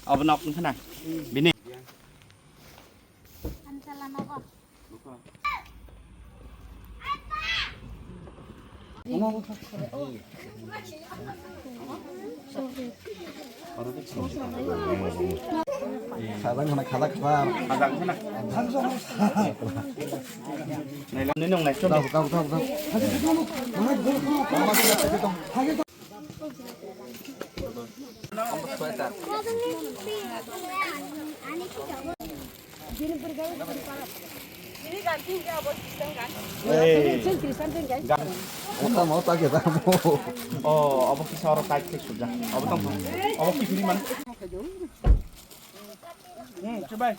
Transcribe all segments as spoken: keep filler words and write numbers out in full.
Abo nok wngkha na? Bini. Khajak hwnai, khajak, khajak. Nini nung nai. Tabuk, tabuk, tabuk, tabuk. Hey. Tamo, ta ke tamo. Oh, abo kisa oro tight khe sujak. Abo tamo. Abo kisa ni man. Hmm, chubai.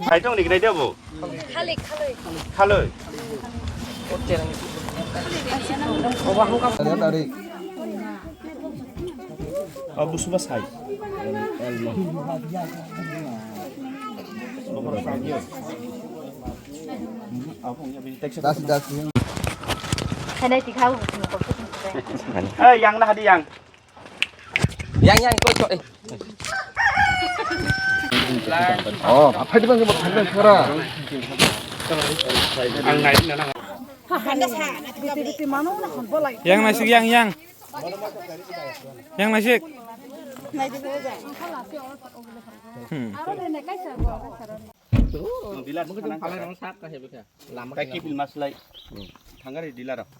Hai tong ni grai de bo. Khali, khali. Khali. Tari, tari. Oh, busu ba sai. Dasi, dasi. Hai nai tikha. Eh, yang na hadi yang. Yang, yang, ikut, ikut, eh. Oh, apa di bang, apa di bang, suara? Ang naik na lang. Yang naisik, yang, yang. Yang naisik. Hmm. Dila, phalai rong sap ka hebe ka. Lama kai kipil maslai. Thangari dila rok.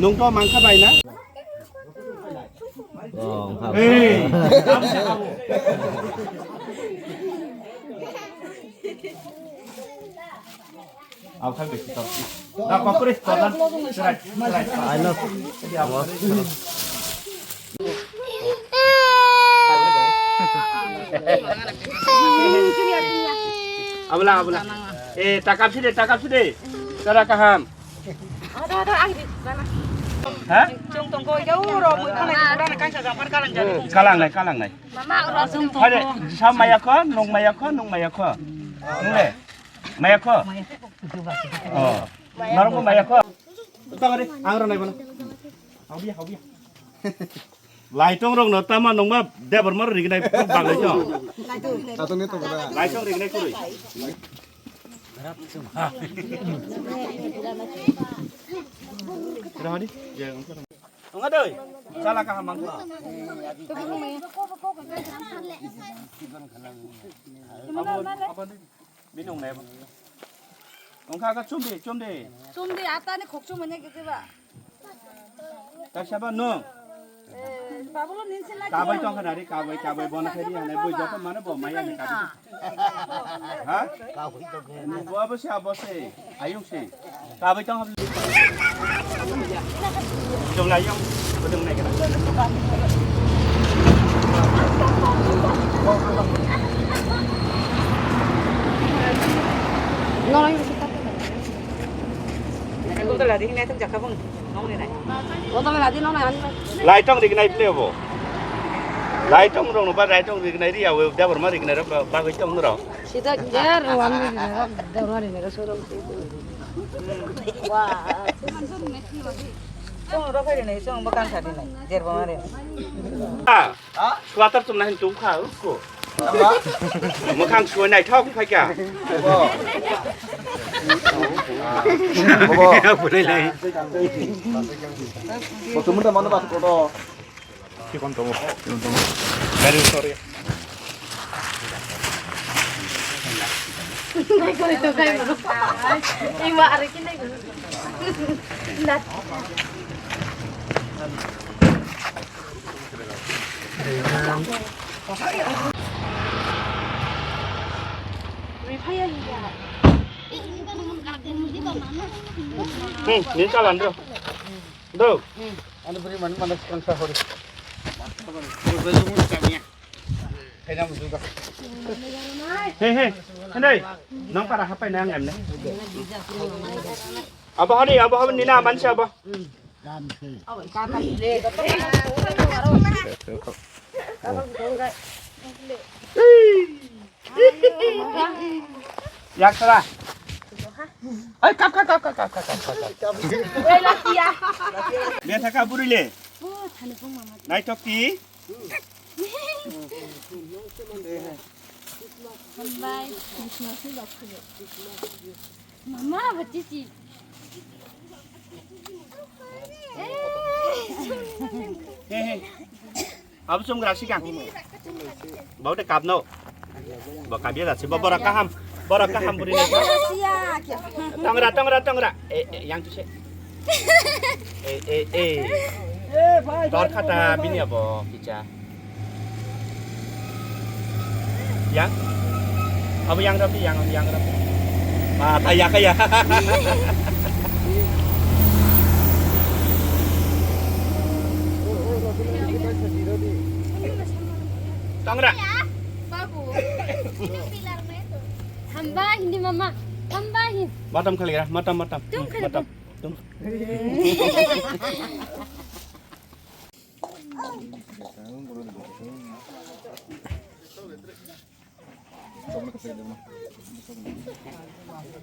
Nung to mangkha bai na? Oh, hey. Abkhai bisi tor. Da kokri tolan. Serai, serai. I love. Abla, abla. Eh, takap side, takap side. Tara kaham. Ada, ada, ang di sana. Ha? Jung tong ko jauh ro, mui kana di kurang kan sa jampan kalang jadi. Kalang nai, kalang nai. Mama, orang jung tong. Hade, sa maya ko, nung maya ko, nung maya ko. Nung le. Maya ko? Oh. Norok bo maya ko? Tangari, ang rw nai bono. Haubiya, haubiya. Laitong rok no tama nungma Debbarma rok rignai bagwi to. Laitong ni to bada. Laitong rignai kwrwi. Rahani, je. Tonga doi. Chala kaham mangkha. Bini wngnai bo. Wngkha kha chumdi, chumdi. Chumdi, atani khokchung manya gete ba. Kaisa ba no. Eh, babulo ninsin lagi. Kabai tong khana ri, kabai, kabai, bona khari hanai, bui joto mane bo maya ni kabai. Ha? Bo abo se, abo se, ayung se. Kabai tong hab. Jong la yong, bodong nai kana. Nong nai kita. Aku tu lari ni tu jaga pun, nong ni nai. Laitong rignai ple bo. Laitong rong no ba laitong rignai ri awe Debbarma rignai ro ba, bagwi tong ro. Sida jar wan ni na da wan ni na soro. Wa. Song ro khai ni song bakan sa ni nai. Debbarma ri. Ah. Swatar chumna hin chum kha usko. Mukhang suwai naithok phai kha. Bo. Bo. Bo tumunda mano bas kodo. Chikon tomo. Chikon tomo. Gari sorry. Nai kore to kai mo. Ima are ki nai. Na. Hmm, ni chalan do. Do. Ani beri mana mana sekarang sahori. He, he, hindai, nang para hapai nang emne. Abo hani, abo hani nina mansi abo. Yak sara. Ai, kap, kap, kap. Dia thaka buri le. Naithok ti. Hambai. Mama, bachchi si. He, he. Abo chwng gra sikang. Bo de kapno. Bo kapya da se. Bo borok kaham. Borok kaham buri na. Tongra, tongra, tongra. Eh, eh, yang tu se. Eh, eh, eh. Tor khata bini abo kicha. Yang? Abo yang rapi, yang, yang rapi. Ah, kaya, kaya. Tongra. Babu. Hamba hindi mama. Hamba hindi. Matam khaligra, matam, matam. Tum khaligra. Matam. Tum.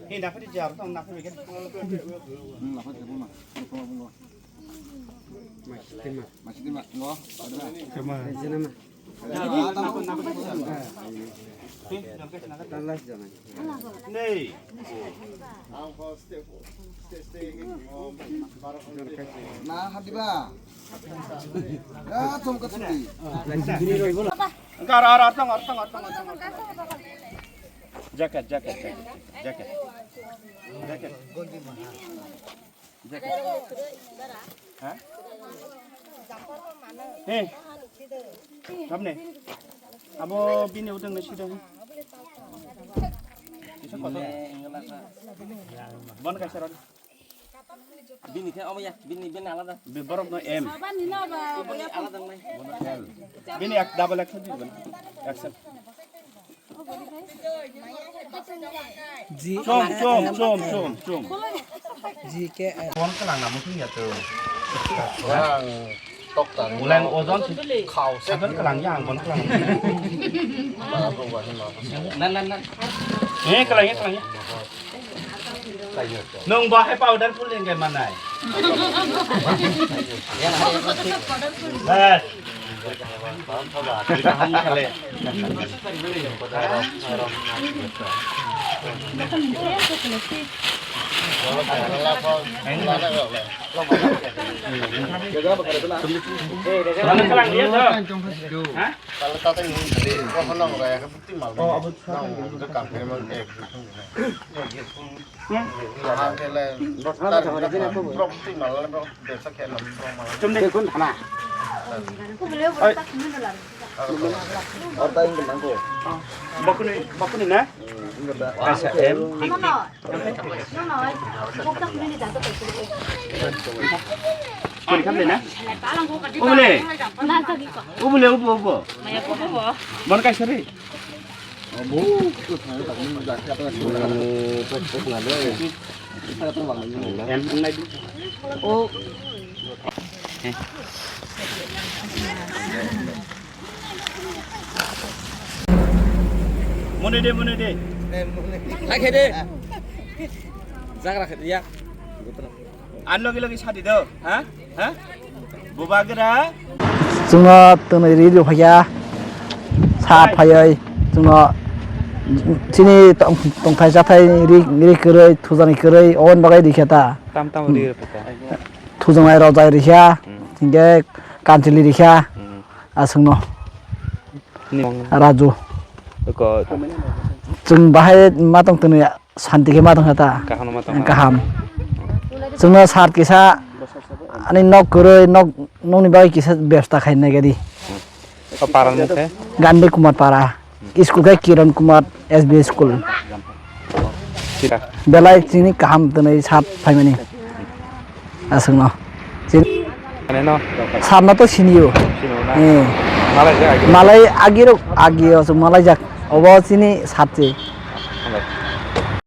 Hei, naphari jar tong, naphari kan. Hmm, naphari kan, ma. Masih terima. Masih terima. Ngo, ada. Terima. Terima. Nei. Na hadiba. Ya, chomka chumdi. Engka, aro, aro, artong, artong, artong, artong. Jacket, jacket, jacket, jacket. Jacket. Jacket. Ha? He. Kamne. Abo bini udang na sida. Isa kotor. Bon kaisa ron. Bini khe omo ya, bini, bini alada. Be borok no M. Alada nai. Bini ek double action di bon. Action. Ji. Chom, chom, chom, chom, chom. Ji ke. Bon kalang namu thung ya to. Wah. Tok ta. Ulang ojon si. Khao se. Agar kalang ya, ang bon kalang. Nan, nan, nan. Eh, kalang ya, kalang ya. Nung bahai powder full yang kayak mana? Bas. Kita ham kale. Kalang ya, ha? Bokuni, bokuni na? Kaisa M. Kori khamle na? Ubule. Ubule, ubu, ubu. Bon kaisa ri. Mone de, mone de. Hai khe de. Jagra khe ya. Ang logi logi sadi do, ha? Ha? Bubagra? Chwngno twnwi ri rw phaiya. Sa phaiwi chwngno chini tong-, tongthai chathai ri, ri kwrwi, thujani kwrwi, oboni bagwi rikha ta. Tam tam ri rw phaiya. Thujaknai rok jai rikha, hmm, hinkhe kanchili rikha, hmm, aswkno. Ni mung? Raju. Ko. Chwng bahai ma tong twnwi. Santi khe ma tongkha ta? Kaham no ma tongkha. Kaham. Chwngno sat kisa ani nok kwrwi, nok, nokni bagwi kisa bebosta khaina nai gadi. O para ni mung khe? Gandhi Kumar para. School khe Kiran Kumar S B School. Sita. Belai chini kaham twnwi sat phaimani. Aswkno. Chin-, Ani no? Sat no to siniyo. Chini na. Eh. Malai jak agi. Malai agi rok agi o chwng malai jak. Obo chini satwi. Malai.